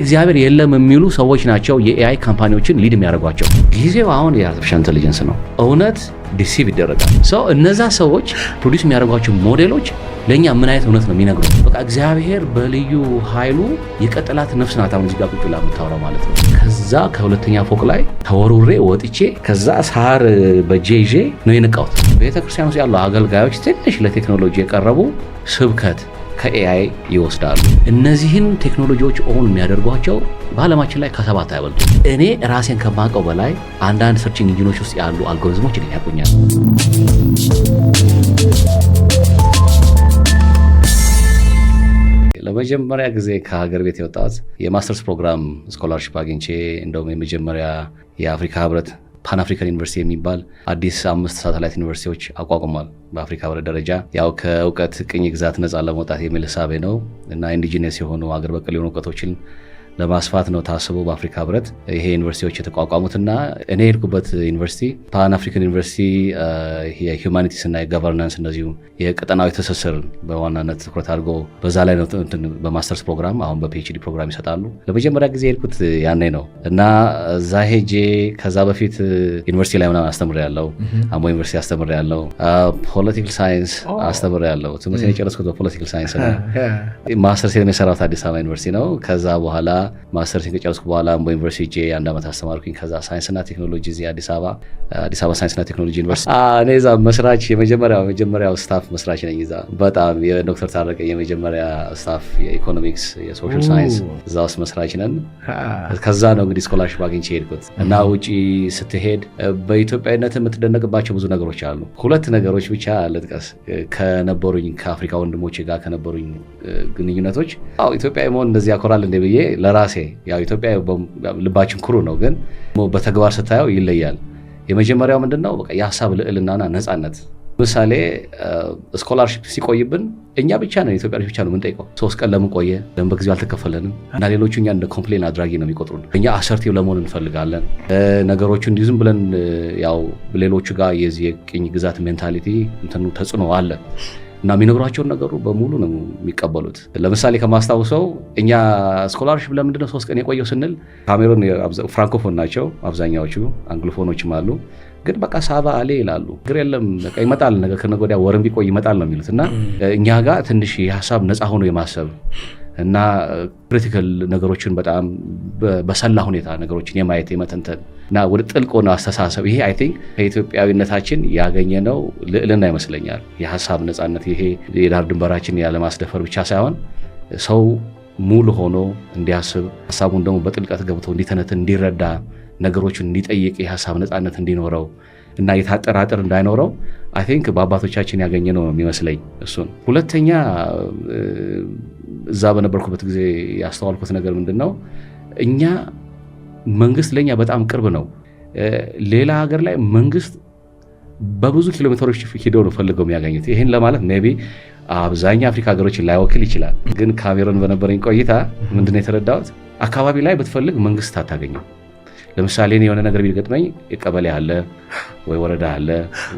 እግዚአብሔር የለም የሚሉ ሰዎች ናቸው የ AI company ዎችን lead የሚያደርጓቸው። ጊዜው አሁን የ artificial intelligence ነው። እውነት deceive ይደረጋል። So እነዛ ሰዎች produce የሚያደርጓቸው ሞዴሎች ለእኛ ምን አይነት እውነት ነው የሚነግሩ? በቃ እግዚአብሔር በልዩ ኃይሉ የቀጠላት ነፍስ ናት። አሁን እዚህ ጋር ቁጭ ብላ የምታወራው ማለት ነው። ከዛ ከሁለተኛ ፎቅ ላይ ተወርውሬ ወጥቼ ከዛ ሳር በእጄ ይዤ ነው የነቃሁት። ቤተክርስቲያን ውስጥ ያሉ አገልጋዮች ትንሽ ለቴክኖሎጂ የቀረቡ ስብከት ከ AI ይወስዳሉ። እነዚህን ቴክኖሎጂዎች own የሚያደርጓቸው በዓለማችን ላይ ከሰባት አይበልጡ። እኔ ራሴን ከማውቀው በላይ አንዳንድ searching engine ኦች ውስጥ ያሉ አልጎሪዝሞች እኔን ያውቁኛል። ለመጀመሪያ ጊዜ ከሀገር ቤት የወጣሁት የ masters program scholarship አግኝቼ፣ እንደውም የመጀመሪያ የአፍሪካ ህብረት Pan African University የሚባል አዲስ አምስት ሳተላይት ዩኒቨርሲቲዎች አቋቁሟል። በአፍሪካ ህብረት ደረጃ ያው ከእውቀት ቅኝ ግዛት ነፃ ለመውጣት የሚል እሳቤ ነው እና indigenous የሆኑ፣ አገር በቀል የሆኑ እውቀቶችን ለማስፋት ነው ታስቦ በአፍሪካ ህብረት ይሄ ዩኒቨርሲቲዎች የተቋቋሙት። እና እኔ የሄድኩበት ዩኒቨርሲቲ Pan African University የ humanities እና የ governance እንደዚሁም የቀጠናዊ ትስስር በዋናነት ትኩረት አድርጎ በዛ ላይ ነው በ masters program፣ አሁን በ PhD program ይሰጣሉ። ለመጀመሪያ ጊዜ የሄድኩት ያኔ ነው እና እዛ ሄጄ ከዛ በፊት ዩኒቨርሲቲ ላይ ምናምን አስተምሬያለሁ። አምቦ ዩኒቨርሲቲ አስተምሬያለሁ። Political science አስተምሬያለሁ። ትምህርቴን የጨረስኩት በ political science ነው። ማስተርስ የሰራሁት አዲስ አበባ ዩኒቨርሲቲ ነው። ከዛ በኋላ ማስተርሴን ከጨረስኩ በኋላ አምቦ ዩኒቨርሲቲ ሄጄ አንድ ዓመት አስተማርኩኝ። ከዛ ሳይንስና ቴክኖሎጂ እዚህ አዲስ አበባ ሳይንስና ቴክኖሎጂ ዩኒቨርሲቲ እኔ እዛ መስራች፣ የመጀመሪያው staff መስራች ነኝ። እዛ በጣም የዶክተር ታረቀኝ የመጀመሪያ staff የ economics፣ የ social science እዛ ውስጥ መስራች ነን። ከዛ ነው እንግዲህ scholarship አግኝቼ ሄድኩት። እና ውጪ ስትሄድ በኢትዮጵያዊነት የምትደነቅባቸው ብዙ ነገሮች አሉ። ሁለት ነገሮች ብቻ ልጥቀስ። ከነበሩኝ ከአፍሪካ ወንድሞቼ ጋር ከነበሩኝ ግንኙነቶች አዎ ኢትዮጵያዊ መሆን እንደዚህ ያኮራል እንደ ብዬ ለራሴ፣ ያው ኢትዮጵያ ልባችን ኩሩ ነው፣ ግን በተግባር ስታየው ይለያል። የመጀመሪያው ምንድን ነው? በቃ የሀሳብ ልዕልናና ነፃነት። ምሳሌ scholarship ሲቆይብን እኛ ብቻ ነው፣ ኢትዮጵያ ብቻ ነው የምንጠይቀው። 3 ቀን ለምን ቆየ? ለምን በጊዜው አልተከፈለንም? እና ሌሎቹ እኛ እንደ complain አድራጊ ነው የሚቆጥሩን። እኛ assertive ለመሆን እንፈልጋለን። ነገሮቹ እንዲሁ ዝም ብለን ያው ሌሎቹ ጋር የዚህ የቅኝ ግዛት mentality እንትኑ ተጽዕኖ አለ እና የሚነግሯቸውን ነገሩ በሙሉ ነው የሚቀበሉት። ለምሳሌ ከማስታውሰው እኛ scholarship ለምንድነው 3 ቀን የቆየው ስንል፣ ካሜሩን francophone ናቸው አብዛኛዎቹ፣ anglophone ኦችም አሉ። ግን በቃ ça va aller ይላሉ። ችግር የለም፣ በቃ ይመጣል፣ ነገ ከነገ ወዲያ ወርም ቢቆይ ይመጣል ነው የሚሉት። እና እኛ ጋር ትንሽ የሀሳብ ነፃ ሆኖ የማሰብ እና critical ነገሮችን በጣም በሰላ ሁኔታ ነገሮችን የማየት፣ የመተንተን እና ወደ ጥልቅ ሆነ አስተሳሰብ፣ ይሄ I think ከኢትዮጵያዊነታችን ያገኘነው ልዕልና ይመስለኛል። የሀሳብ ነፃነት፣ ይሄ የዳር ድንበራችን ያለማስደፈር ብቻ ሳይሆን ሰው ሙሉ ሆኖ እንዲያስብ፣ ሀሳቡን ደግሞ በጥልቀት ገብቶ እንዲተነትን፣ እንዲረዳ፣ ነገሮችን እንዲጠይቅ፣ የሀሳብ ነፃነት እንዲኖረው እና የታጠረ አጥር እንዳይኖረው I think በአባቶቻችን ያገኘነው ነው የሚመስለኝ እሱን። ሁለተኛ እዛ በነበርኩበት ጊዜ ያስተዋልኩት ነገር ምንድን ነው? እኛ መንግስት ለእኛ በጣም ቅርብ ነው። ሌላ ሀገር ላይ መንግስት በብዙ ኪሎ ሜትሮች ሂደው ነው ፈልገው የሚያገኙት። ይህን ለማለት maybe አብዛኛው አፍሪካ ሀገሮችን ላይወክል ይችላል። ግን ካሜሮን በነበረኝ ቆይታ ምንድነው የተረዳሁት? አካባቢ ላይ ብትፈልግ መንግስት አታገኝም። ለምሳሌ እኔ የሆነ ነገር ቢገጥመኝ ቀበሌ አለ ወይ፣ ወረዳ አለ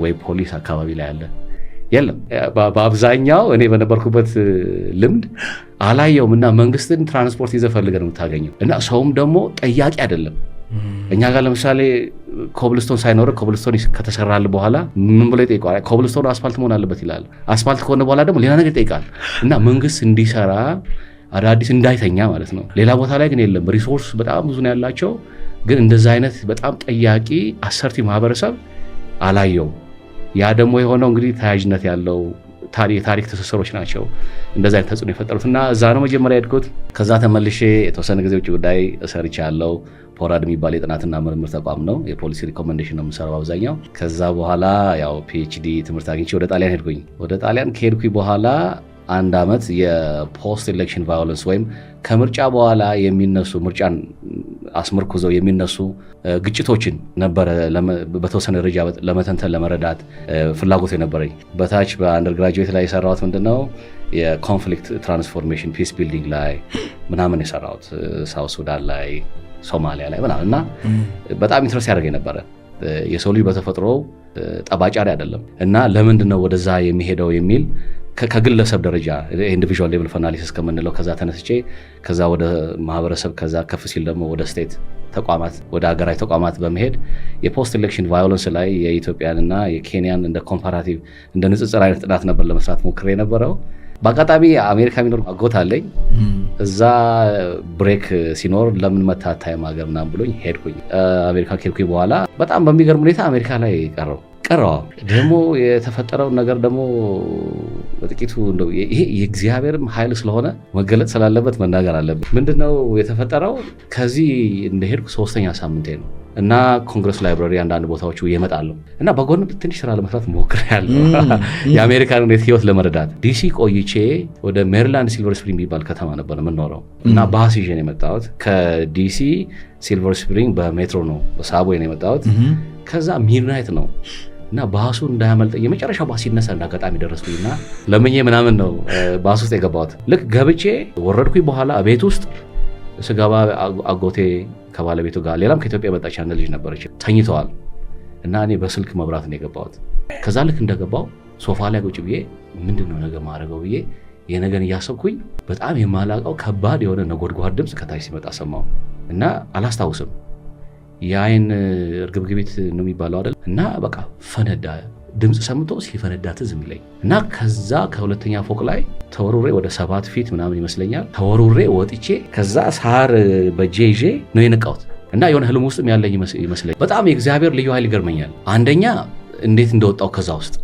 ወይ፣ ፖሊስ አካባቢ ላይ አለ፣ የለም። በአብዛኛው እኔ በነበርኩበት ልምድ አላየውም። እና መንግስትን ትራንስፖርት ይዘህ ፈልገህ ነው የምታገኘው። እና ሰውም ደግሞ ጠያቂ አይደለም። እኛ ጋር ለምሳሌ ኮብልስቶን ሳይኖር ኮብልስቶን ከተሰራል በኋላ ምን ብሎ ይጠይቀዋል? ኮብልስቶን አስፋልት መሆን አለበት ይላል። አስፋልት ከሆነ በኋላ ደግሞ ሌላ ነገር ይጠይቃል። እና መንግስት እንዲሰራ፣ አዳዲስ እንዳይተኛ ማለት ነው። ሌላ ቦታ ላይ ግን የለም። Resource በጣም ብዙ ነው ያላቸው፣ ግን እንደዛ አይነት በጣም ጠያቂ assertive ማህበረሰብ አላየውም። ያ ደግሞ የሆነው እንግዲህ ተያያዥነት ያለው የታሪክ ትስስሮች ናቸው እንደዛ አይነት ተጽዕኖ የፈጠሩት። እና እዛ ነው መጀመሪያ የሄድኩት። ከዛ ተመልሼ የተወሰነ ጊዜ ውጭ ጉዳይ ሰርቻለሁ። ፖራድ የሚባል የጥናትና ምርምር ተቋም ነው። የ policy recommendation ነው የምሰራው አብዛኛው። ከዛ በኋላ ያው PhD ትምህርት አግኝቼ ወደ ጣሊያን ሄድኩኝ። ወደ ጣሊያን ከሄድኩኝ በኋላ አንድ ዓመት የ post election violence ወይም ከምርጫ በኋላ የሚነሱ፣ ምርጫን አስመርኩዘው የሚነሱ ግጭቶችን ነበረ በተወሰነ ደረጃ ለመተንተን፣ ለመረዳት ፍላጎት የነበረኝ። በታች በ undergraduate ላይ የሰራሁት ምንድነው የ conflict transformation፣ peace building ላይ ምናምን የሰራሁት South Sudan ላይ፣ ሶማሊያ ላይ ምናምን። እና በጣም interest ያደርገኝ ነበረ። የሰው ልጅ በተፈጥሮ ጠብ ጫሪ አይደለም እና ለምንድን ነው ወደዛ የሚሄደው የሚል ከግለሰብ ደረጃ individual level of analysis ከምንለው ከዛ ተነስቼ፣ ከዛ ወደ ማህበረሰብ፣ ከዛ ከፍ ሲል ደግሞ ወደ state ተቋማት፣ ወደ ሀገራዊ ተቋማት በመሄድ የ post election violence ላይ የኢትዮጵያንና የኬንያን እንደ comparative፣ እንደ ንጽጽር አይነት ጥናት ነበር ለመስራት ሞክሬ የነበረው። በአጋጣሚ አሜሪካ የሚኖር አጎት አለኝ። እዛ break ሲኖር ለምን መተህ አታይም ሀገር ምናምን ብሎኝ ሄድኩኝ። አሜሪካ ከሄድኩኝ በኋላ በጣም በሚገርም ሁኔታ አሜሪካ ላይ ቀረሁ ቀረሁ። ደግሞ የተፈጠረውን ነገር ደግሞ በጥቂቱ እንደው ይሄ የእግዚአብሔርም ኃይል ስለሆነ መገለጥ ስላለበት መናገር አለብን። ምንድነው የተፈጠረው? ከዚህ እንደሄድኩ ሶስተኛ ሳምንቴ ነው እና Congress Library አንዳንድ ቦታዎች እመጣለሁ እና በጎን ትንሽ ስራ ለመስራት ሞክሬያለሁ፣ የአሜሪካን ሁኔታ ህይወት ለመረዳት። ዲሲ ቆይቼ ወደ ሜሪላንድ ሲልቨር ስፕሪንግ የሚባል ከተማ ነበር የምኖረው እና ባስ ይዤ ነው የመጣሁት። ከዲሲ ሲልቨር ስፕሪንግ በሜትሮ ነው፣ በ subway ነው የመጣሁት። ከዛ midnight ነው እና ባሱ እንዳያመልጠኝ የመጨረሻው ባስ ሲነሳ እንደ አጋጣሚ ደረስኩኝና ለምኜ ምናምን ነው ባስ ውስጥ የገባሁት። ልክ ገብቼ ወረድኩኝ በኋላ ቤት ውስጥ ስገባ አጎቴ ከባለቤቱ ጋር፣ ሌላም ከኢትዮጵያ የመጣች አንድ ልጅ ነበረች፣ ተኝተዋል እና እኔ በስልክ መብራት ነው የገባሁት። ከዛ ልክ እንደገባሁ ሶፋ ላይ ቁጭ ብዬ ምንድን ነው ነገ ማድረገው ብዬ የነገን እያሰብኩኝ በጣም የማላውቀው ከባድ የሆነ ነጎድጓድ ድምፅ ከታች ሲመጣ ሰማሁ እና አላስታውስም። የአይን እርግብግቢት ነው የሚባለው አይደል? እና በቃ ፈነዳ፣ ድምፅ ሰምቶ ሲፈነዳ ትዝ የሚለኝ እና ከዛ ከሁለተኛ ፎቅ ላይ ተወርውሬ ወደ 7 feet ምናምን ይመስለኛል ተወርውሬ ወጥቼ ከዛ ሳር በእጄ ይዤ ነው የነቃሁት። እና የሆነ ህልም ውስጥም ያለኝ ይመስለኛል። በጣም የእግዚአብሔር ልዩ ኃይል ይገርመኛል። አንደኛ እንዴት እንደወጣሁ፣ ከዛ ውስጥ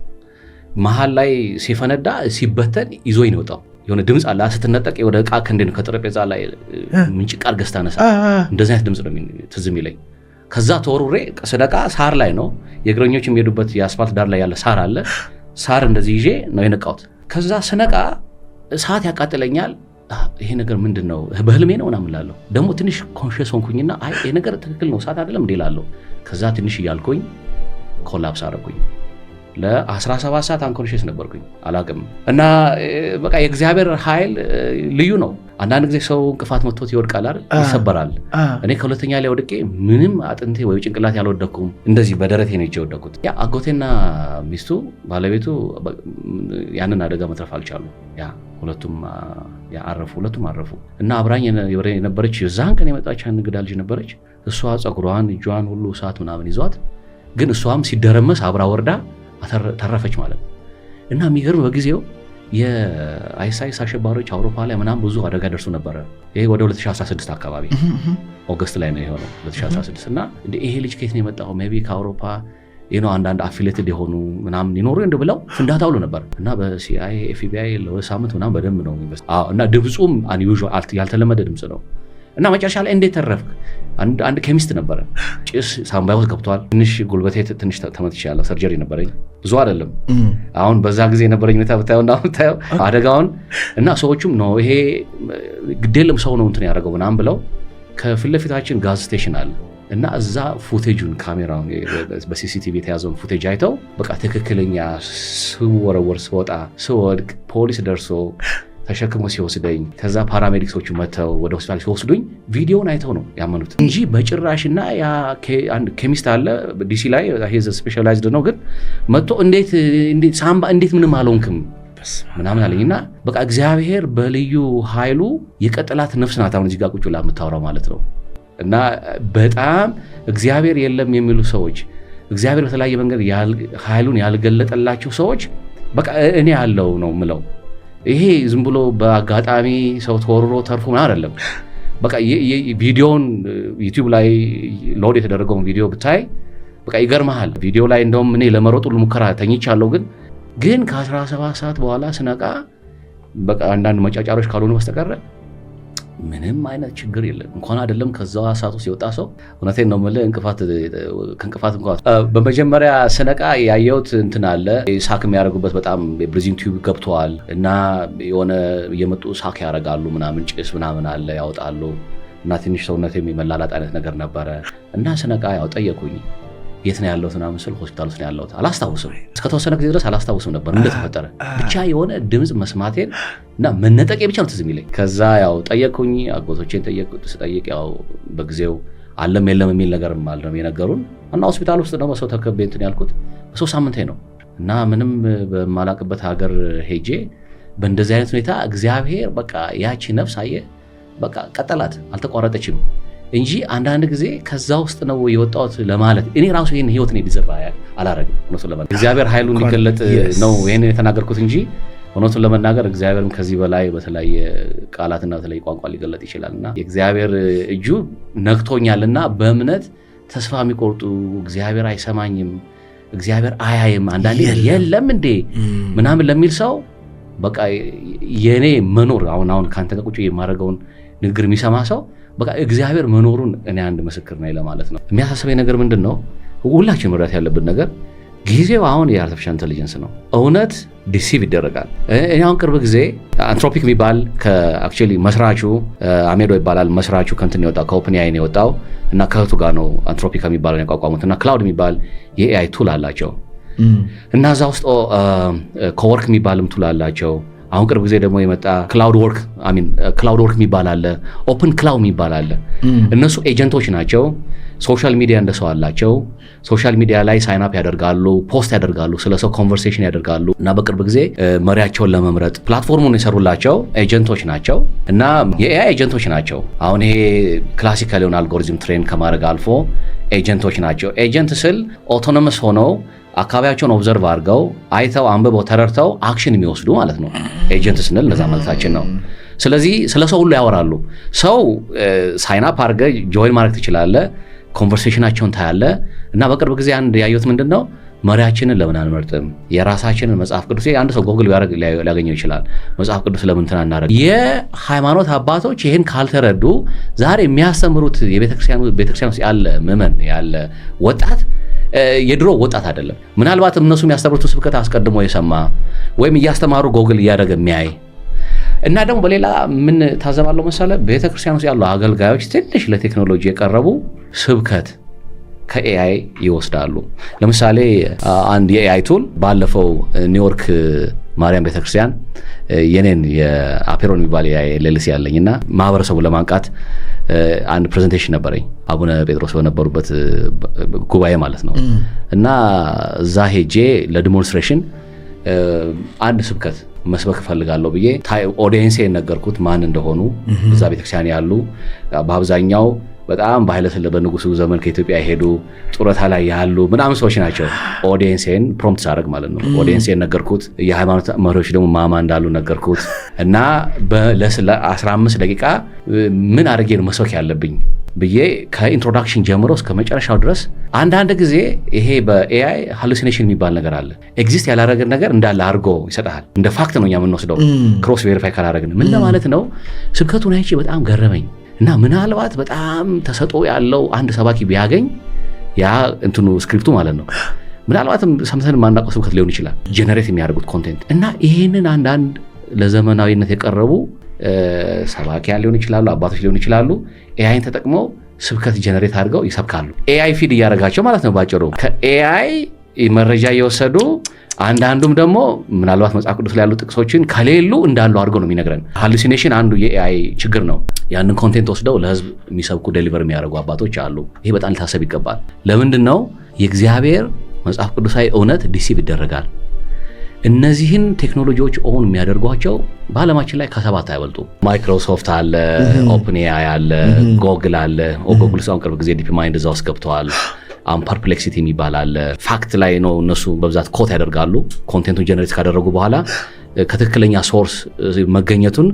መሀል ላይ ሲፈነዳ ሲበተን ይዞኝ ነው የወጣው። የሆነ ድምፅ አለ፣ ስትነጠቅ ወደ ዕቃ ከእንዴት ነው ከጠረጴዛ ላይ ምንጭቅ አድርገህ ስታነሳ እንደዚህ አይነት ድምፅ ነው ትዝ የሚለኝ። ከዛ ተወርውሬ ስነቃ ሳር ላይ ነው፣ የእግረኞች የሚሄዱበት የአስፋልት ዳር ላይ ያለ ሳር አለ። ሳር እንደዚህ ይዤ ነው የነቃሁት። ከዛ ስነቃ እሳት ያቃጥለኛል። ይሄ ነገር ምንድን ነው? በህልሜ ነው ምናምን እላለሁ። ደግሞ ትንሽ conscious ሆንኩኝና አይ ይሄ ነገር ትክክል ነው፣ እሳት አይደለም እንዴ እላለሁ። ከዛ ትንሽ እያልኩኝ collapse አደረኩኝ። ለ17 ሰዓት unconscious ነበርኩኝ፣ አላቅም። እና በቃ የእግዚአብሔር ኃይል ልዩ ነው። አንዳንድ ጊዜ ሰው እንቅፋት መጥቶት ይወድቃል አይደል? ይሰበራል። እኔ ከሁለተኛ ላይ ወድቄ ምንም አጥንቴ ወይ ጭንቅላት ያልወደኩም፣ እንደዚህ በደረቴ ነው ይዤ የወደኩት። ያ አጎቴና ሚስቱ ባለቤቱ ያንን አደጋ መትረፍ አልቻሉ። ያ ሁለቱም አረፉ፣ ሁለቱም አረፉ። እና አብራኝ የነበረች የዛን ቀን የመጣች አንድ እንግዳ ልጅ ነበረች። እሷ ፀጉሯን እጇን ሁሉ እሳት ምናምን ይዟት፣ ግን እሷም ሲደረመስ አብራ ወርዳ ተረፈች ማለት ነው። እና የሚገርም በጊዜው የ ISIS አሸባሪዎች አውሮፓ ላይ ምናምን ብዙ አደጋ ደርሶ ነበረ። ይሄ ወደ 2016 አካባቢ August ላይ ነው የሆነው 2016። እና ይሄ ልጅ ከየት ነው የመጣው? Maybe ከአውሮፓ ነው፣ አንዳንድ affiliated የሆኑ ምናምን ይኖሩ እንደ ብለው ፍንዳታ ብሎ ነበር እና በ CIA፣ FBI ለ2 ሳምንት ምናምን በደንብ ነው እና ድምፁም unusual፣ ያልተለመደ ድምፅ ነው። እና መጨረሻ ላይ እንዴት ተረፍክ? አንድ chemist ነበረ። ጭስ ሳምባዬ ውስጥ ገብቷል። ትንሽ ጉልበቴ ትንሽ ተመትቻለሁ። Surgery ነበረኝ፣ ብዙ አይደለም። አሁን በዛ ጊዜ የነበረኝ ሁኔታ ብታየው እና ብታየው አደጋውን እና ሰዎቹም ነው ይሄ ግዴለም ሰው ነው እንትን ያደረገው ምናምን ብለው፣ ከፊት ለፊታችን gas station አለ እና እዛ footage ኡን፣ ካሜራውን፣ በ CCTV የተያዘውን footage አይተው በቃ ትክክለኛ ስወረወር፣ ስወጣ፣ ስወድቅ፣ ፖሊስ ደርሶ ተሸክሞ ሲወስደኝ፣ ከዛ paramedics ኦቹ መጥተው ወደ ሆስፒታል ሲወስዱኝ ቪዲዮን አይተው ነው ያመኑት እንጂ በጭራሽና ያ አንድ chemist አለ ዲሲ ላይ፣ specialized ነው፣ ግን መጥቶ እንዴት ሳምባ እንዴት ምንም አልሆንክም ምናምን አለኝ። እና በቃ እግዚአብሔር በልዩ ኃይሉ የቀጠላት ነፍስ ናት አሁን እዚህ ጋር ቁጭ ብላ የምታወራው ማለት ነው። እና በጣም እግዚአብሔር የለም የሚሉ ሰዎች፣ እግዚአብሔር በተለያየ መንገድ ኃይሉን ያልገለጠላቸው ሰዎች በቃ እኔ ያለው ነው ምለው፣ ይሄ ዝም ብሎ በአጋጣሚ ሰው ተወርሮ ተርፎ ምናምን አይደለም። በቃ ቪዲዮን YouTube ላይ load የተደረገውን ቪዲዮ ብታይ በቃ ይገርመሃል። ቪዲዮ ላይ እንደውም እኔ ለመሮጥ ሁሉ ሙከራ ተኝቻለሁ፣ ግን ከ17 ሰዓት በኋላ ስነቃ በቃ አንዳንድ መጫጫሮች ካልሆኑ በስተቀር ምንም አይነት ችግር የለም። እንኳን አይደለም ከዛ እሳት ውስጥ የወጣ ሰው፣ እውነቴን ነው የምልህ፣ እንቅፋት ከእንቅፋት እንኳን በመጀመሪያ ስነቃ ያየሁት እንትን አለ፣ suck የሚያደርጉበት በጣም የ breathing tube ገብተዋል እና የሆነ እየመጡ suck ያደርጋሉ ምናምን፣ ጭስ ምናምን አለ ያወጣሉ እና ትንሽ ሰውነት የሚመላላጥ አይነት ነገር ነበረ። እና ስነቃ ያው ጠየኩኝ፣ የት ነው ያለሁት ምናምን ስል ሆስፒታል ውስጥ ነው ያለሁት። አላስታውስም፣ እስከተወሰነ ጊዜ ድረስ አላስታውስም ነበር እንደተፈጠረ። ብቻ የሆነ ድምፅ መስማቴን እና መነጠቄ ብቻ ነው ትዝ የሚለኝ። ከዛ ያው ጠየቅኩኝ፣ አጎቶቼን ስጠይቅ ያው በጊዜው አለም የለም የሚል ነገር አልነው የነገሩን። እና ሆስፒታል ውስጥ ደግሞ ሰው ተከቤ እንትን ያልኩት በ3 ሳምንቴ ነው። እና ምንም በማላቅበት ሀገር ሄጄ በእንደዚህ አይነት ሁኔታ እግዚአብሔር በቃ ያቺ ነፍስ አየ በቃ ቀጠላት፣ አልተቋረጠችም እንጂ አንዳንድ ጊዜ ከዛ ውስጥ ነው የወጣሁት ለማለት እኔ ራሱ ይህን ህይወት እኔ deserve አላረግም። እውነቱን ለመናገር እግዚአብሔር ኃይሉ እንዲገለጥ ነው ይህንን የተናገርኩት እንጂ እውነቱን ለመናገር እግዚአብሔርም ከዚህ በላይ በተለያየ ቃላትና በተለያየ ቋንቋ ሊገለጥ ይችላል። እና የእግዚአብሔር እጁ ነክቶኛልና በእምነት ተስፋ የሚቆርጡ፣ እግዚአብሔር አይሰማኝም፣ እግዚአብሔር አያይም፣ አንዳንዴ የለም እንዴ ምናምን ለሚል ሰው በቃ የኔ መኖር አሁን አሁን ከአንተ ጋር ቁጭ የማደርገውን ንግግር የሚሰማ ሰው በቃ እግዚአብሔር መኖሩን እኔ አንድ ምስክር ነኝ ለማለት ነው። የሚያሳስበኝ ነገር ምንድን ነው? ሁላችን መረዳት ያለብን ነገር ጊዜው አሁን የ artificial intelligence ነው። እውነት deceive ይደረጋል። እኔ አሁን ቅርብ ጊዜ Anthropic የሚባል actually መስራቹ አሜዶ ይባላል። መስራቹ ከእንትን የወጣው፣ ከ OpenAI ነው የወጣው እና ከእህቱ ጋር ነው Anthropic የሚባለው ያቋቋሙት እና Claude የሚባል የ AI tool አላቸው እና እዛ ውስጥ Cowork የሚባልም tool አላቸው። አሁን ቅርብ ጊዜ ደግሞ የመጣ Claude Work፣ I mean Claude Work የሚባል አለ። OpenClaw የሚባል አለ። እነሱ agent ኦች ናቸው። Social media እንደ ሰው አላቸው። Social media ላይ sign up ያደርጋሉ፣ post ያደርጋሉ፣ ስለ ሰው conversation ያደርጋሉ እና በቅርብ ጊዜ መሪያቸውን ለመምረጥ platform ኡን የሰሩላቸው agent ኦች ናቸው እና የ AI agent ኦች ናቸው። አሁን ይሄ classical የሆነ algorithm train ከማድረግ አልፎ agent ኦች ናቸው። Agent ስል autonomous ሆነው አካባቢያቸውን observe አድርገው፣ አይተው፣ አንብበው፣ ተረድተው action የሚወስዱ ማለት ነው። Agent ስንል እንደዛ ማለታችን ነው። ስለዚህ ስለ ሰው ሁሉ ያወራሉ። ሰው sign up አድርገህ join ማድረግ ትችላለህ። Conversation ኣቸውን ታያለህ እና በቅርብ ጊዜ አንድ ያየሁት ምንድን ነው? መሪያችንን ለምን አንመርጥም? የራሳችንን መጽሐፍ ቅዱስ አንድ ሰው ጎግል ቢያደርግ ሊያገኘው ይችላል። መጽሐፍ ቅዱስ ለምን እንትን አናደርግ? የሃይማኖት አባቶች ይህን ካልተረዱ ዛሬ የሚያስተምሩት የቤተክርስቲያን ውስጥ ያለ ምዕመን፣ ያለ ወጣት የድሮ ወጣት አይደለም። ምናልባትም እነሱ የሚያስተምሩትን ስብከት አስቀድሞ የሰማ ወይም እያስተማሩ ጎግል እያደረገ የሚያይ። እና ደግሞ በሌላ ምን ታዘባለሁ መሰለ፣ ቤተክርስቲያን ውስጥ ያሉ አገልጋዮች ትንሽ ለቴክኖሎጂ የቀረቡ ስብከት ከ AI ይወስዳሉ። ለምሳሌ አንድ የ AI tool ባለፈው ኒውዮርክ ማርያም ቤተክርስቲያን የኔን የአፔሮን የሚባል የ AI LLC ያለኝ እና ማህበረሰቡን ለማንቃት አንድ presentation ነበረኝ፣ አቡነ ጴጥሮስ በነበሩበት ጉባኤ ማለት ነው። እና እዛ ሄጄ ለ demonstration አንድ ስብከት መስበክ እፈልጋለሁ ብዬ audience ኤ ነገርኩት ማን እንደሆኑ። እዛ ቤተክርስቲያን ያሉ በአብዛኛው በጣም በኃይለ በንጉሱ ዘመን ከኢትዮጵያ የሄዱ፣ ጡረታ ላይ ያሉ ምናምን ሰዎች ናቸው። Audience ኤን prompt ሳደርግ ማለት ነው። Audience ኤን ነገርኩት። የሃይማኖት መሪዎች ደግሞ ማማ እንዳሉ ነገርኩት እና ለ15 ደቂቃ ምን አድርጌ ነው መስበክ ያለብኝ ብዬ ከ introduction ጀምሮ እስከ መጨረሻው ድረስ። አንዳንድ ጊዜ ይሄ በ AI hallucination የሚባል ነገር አለ። Exist ያላረገን ነገር እንዳለ አድርጎ ይሰጥሃል። እንደ fact ነው እኛ የምንወስደው cross verify ካላረግን። ምን ለማለት ነው? ስብከቱን አይቼ በጣም ገረመኝ እና ምናልባት በጣም ተሰጥኦ ያለው አንድ ሰባኪ ቢያገኝ ያ እንትኑ script ኡ ማለት ነው፣ ምናልባትም ሰምተን የማናውቀው ስብከት ሊሆን ይችላል generate የሚያደርጉት content። እና ይሄንን አንዳንድ ለዘመናዊነት የቀረቡ ሰባኪያን ሊሆኑ ይችላሉ፣ አባቶች ሊሆኑ ይችላሉ። AI ን ተጠቅመው ስብከት generate አድርገው ይሰብካሉ። AI feed እያደረጋቸው ማለት ነው። ባጭሩ ከ AI መረጃ እየወሰዱ፣ አንዳንዱም ደግሞ ምናልባት መጽሐፍ ቅዱስ ላይ ያሉ ጥቅሶችን ከሌሉ እንዳሉ አድርገው ነው የሚነግረን። Hallucination አንዱ የ AI ችግር ነው። ያንን content ወስደው ለህዝብ የሚሰብኩ፣ deliver የሚያደርጉ አባቶች አሉ። ይሄ በጣም ሊታሰብ ይገባል። ለምንድን ነው? የእግዚአብሔር መጽሐፍ ቅዱሳዊ እውነት deceive ይደረጋል። እነዚህን ቴክኖሎጂዎች own የሚያደርጓቸው በዓለማችን ላይ ከሰባት አይበልጡ። ማይክሮሶፍት አለ፣ OpenAI አለ፣ ጎግል አለ። ጎግል አሁን ቅርብ ጊዜ DeepMind እዛ ውስጥ ገብተዋል። አሁን Perplexity የሚባል አለ። Fact ላይ ነው እነሱ በብዛት quote ያደርጋሉ። Content ኡን generate ካደረጉ በኋላ ከትክክለኛ source መገኘቱን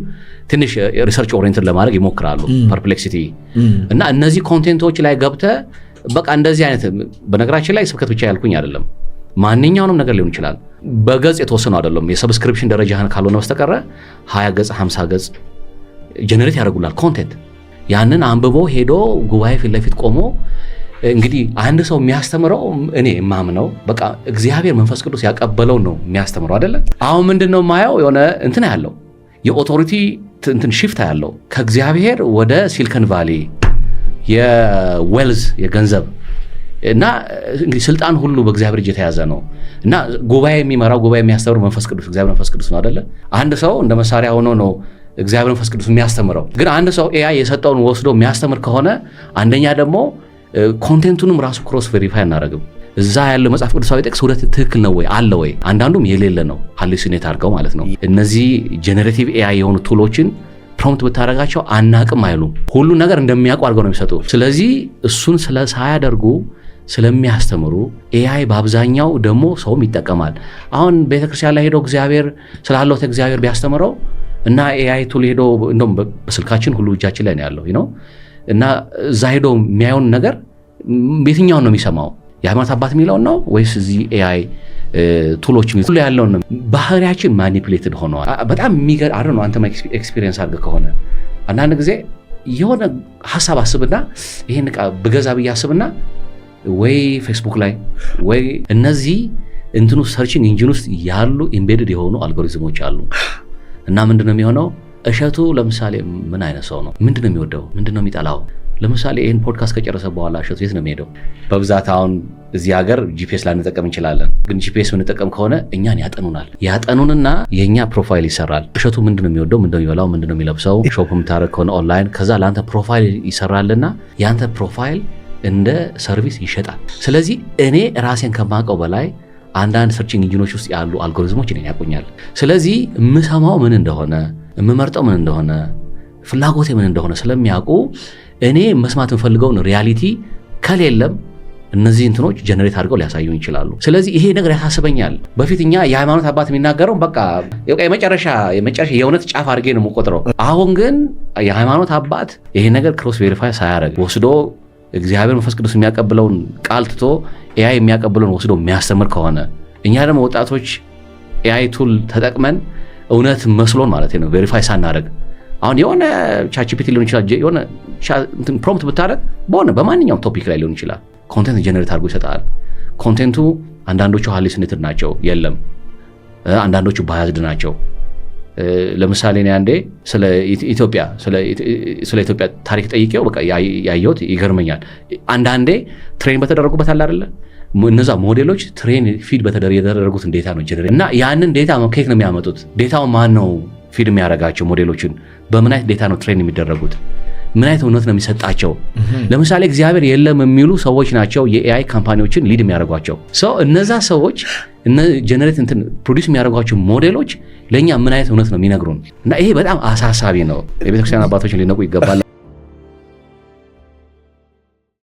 ትንሽ research oriented ለማድረግ ይሞክራሉ። Perplexity እና እነዚህ content ኦች ላይ ገብተ በቃ እንደዚህ አይነት፣ በነገራችን ላይ ስብከት ብቻ ያልኩኝ አይደለም፣ ማንኛውንም ነገር ሊሆን ይችላል። በገጽ የተወሰኑ አይደለም። የ subscription ደረጃህን ካልሆነ በስተቀረ 20 ገጽ፣ 50 ገጽ generate ያደርጉላል content። ያንን አንብቦ ሄዶ ጉባኤ ፊት ለፊት ቆሞ፣ እንግዲህ አንድ ሰው የሚያስተምረው እኔ የማምነው በቃ እግዚአብሔር መንፈስ ቅዱስ ያቀበለው ነው የሚያስተምረው አይደለ? አሁን ምንድን ነው የማየው? የሆነ እንትን ያለው የ authority እንትን shift ያለው ከእግዚአብሔር ወደ Silicon Valley የ wealth፣ የገንዘብ። እና እንግዲህ ስልጣን ሁሉ በእግዚአብሔር እጅ የተያዘ ነው እና ጉባኤ የሚመራው፣ ጉባኤ የሚያስተምር መንፈስ ቅዱስ፣ እግዚአብሔር መንፈስ ቅዱስ ነው አይደለ? አንድ ሰው እንደ መሳሪያ ሆኖ ነው እግዚአብሔር መንፈስ ቅዱስ የሚያስተምረው። ግን አንድ ሰው AI የሰጠውን ወስዶ የሚያስተምር ከሆነ አንደኛ ደግሞ content ኡንም ራሱ cross verify አናደርግም። እዛ ያለው መጽሐፍ ቅዱሳዊ ጥቅስ ሁለት ትክክል ነው ወይ አለ ወይ? አንዳንዱም የሌለ ነው፣ hallucinate አድርገው ማለት ነው። እነዚህ generative AI የሆኑ tool ኦችን prompt ብታደርጋቸው አናቅም አይሉም። ሁሉን ነገር እንደሚያውቁ አድርገው ነው የሚሰጡ። ስለዚህ እሱን ሳያደርጉ ስለሚያስተምሩ AI በአብዛኛው ደግሞ ሰውም ይጠቀማል። አሁን ቤተክርስቲያን ላይ ሄዶ እግዚአብሔር ስላለው እግዚአብሔር ቢያስተምረው እና AI tool ሄዶ፣ እንደውም በስልካችን ሁሉ እጃችን ላይ ነው ያለው እና እዛ ሄዶ የሚያየውን ነገር የትኛውን ነው የሚሰማው? የሃይማኖት አባት የሚለውን ነው ወይስ እዚህ AI tool ኦች ሁሉ ያለውን ነው? ባህሪያችን manipulated ሆነዋል። በጣም የሚገርም ነው። አንተ experience አድርገህ ከሆነ አንዳንድ ጊዜ የሆነ ሀሳብ አስብና ይሄን ዕቃ ብገዛ ብዬ አስብና ወይ ፌስቡክ ላይ ወይ እነዚህ እንትኑ searching engine ውስጥ ያሉ embedded የሆኑ አልጎሪዝሞች አሉ። እና ምንድን ነው የሚሆነው? እሸቱ ለምሳሌ ምን አይነት ሰው ነው? ምንድን ነው የሚወደው? ምንድን ነው የሚጠላው? ለምሳሌ ይህን ፖድካስት ከጨረሰ በኋላ እሸቱ የት ነው የሚሄደው? በብዛት አሁን እዚህ ሀገር GPS ላንጠቀም እንችላለን። ግን GPS የምንጠቀም ከሆነ እኛን ያጠኑናል። ያጠኑንና የእኛ profile ይሰራል። እሸቱ ምንድን ነው የሚወደው? ምንድን ነው የሚበላው? ምንድን ነው የሚለብሰው? Shop የምታደርግ ከሆነ ኦንላይን፣ ከዛ ለአንተ profile ይሰራልና የአንተ profile እንደ service ይሸጣል። ስለዚህ እኔ ራሴን ከማውቀው በላይ አንዳንድ searching engine ኦች ውስጥ ያሉ አልጎሪዝሞች እኔን ያውቁኛል። ስለዚህ የምሰማው ምን እንደሆነ፣ የምመርጠው ምን እንደሆነ፣ ፍላጎቴ ምን እንደሆነ ስለሚያውቁ እኔ መስማት የምፈልገውን reality ከሌለም እነዚህ እንትኖች generate አድርገው ሊያሳዩን ይችላሉ። ስለዚህ ይሄ ነገር ያሳስበኛል። በፊት እኛ የሃይማኖት አባት የሚናገረው በቃ የመጨረሻ የመጨረሻ የእውነት ጫፍ አድርጌ ነው የምቆጥረው። አሁን ግን የሃይማኖት አባት ይሄ ነገር cross verify ሳያደርግ ወስዶ እግዚአብሔር መንፈስ ቅዱስ የሚያቀብለውን ቃል ትቶ AI የሚያቀብለውን ወስዶ የሚያስተምር ከሆነ፣ እኛ ደግሞ ወጣቶች AI tool ተጠቅመን እውነት መስሎን ማለት ነው verify ሳናደርግ፣ አሁን የሆነ ChatGPT ሊሆን ይችላል፣ የሆነ prompt ብታደርግ በሆነ በማንኛውም topic ላይ ሊሆን ይችላል፣ content generate አድርጎ ይሰጣል። Content ኡ አንዳንዶቹ hallucinated ናቸው፣ የለም፣ አንዳንዶቹ biased ናቸው። ለምሳሌ እኔ አንዴ ስለ ኢትዮጵያ ታሪክ ጠይቄው በቃ ያየሁት ይገርመኛል። አንዳንዴ train በተደረጉበት አለ አይደለ፣ እነዛ ሞዴሎች train feed የተደረጉትን data ነው generate እና ያንን data ከየት ነው የሚያመጡት? Data ው ማን ነው feed የሚያደርጋቸው? ሞዴሎችን በምን አይነት data ነው train የሚደረጉት? ምን አይነት እውነት ነው የሚሰጣቸው? ለምሳሌ እግዚአብሔር የለም የሚሉ ሰዎች ናቸው የ AI company ዎችን lead የሚያደርጓቸው። So እነዛ ሰዎች generate እንትን produce የሚያደርጓቸው ሞዴሎች ለእኛ ምን አይነት እውነት ነው የሚነግሩን? እና ይሄ በጣም አሳሳቢ ነው። የቤተክርስቲያን አባቶችን ሊነቁ ይገባል።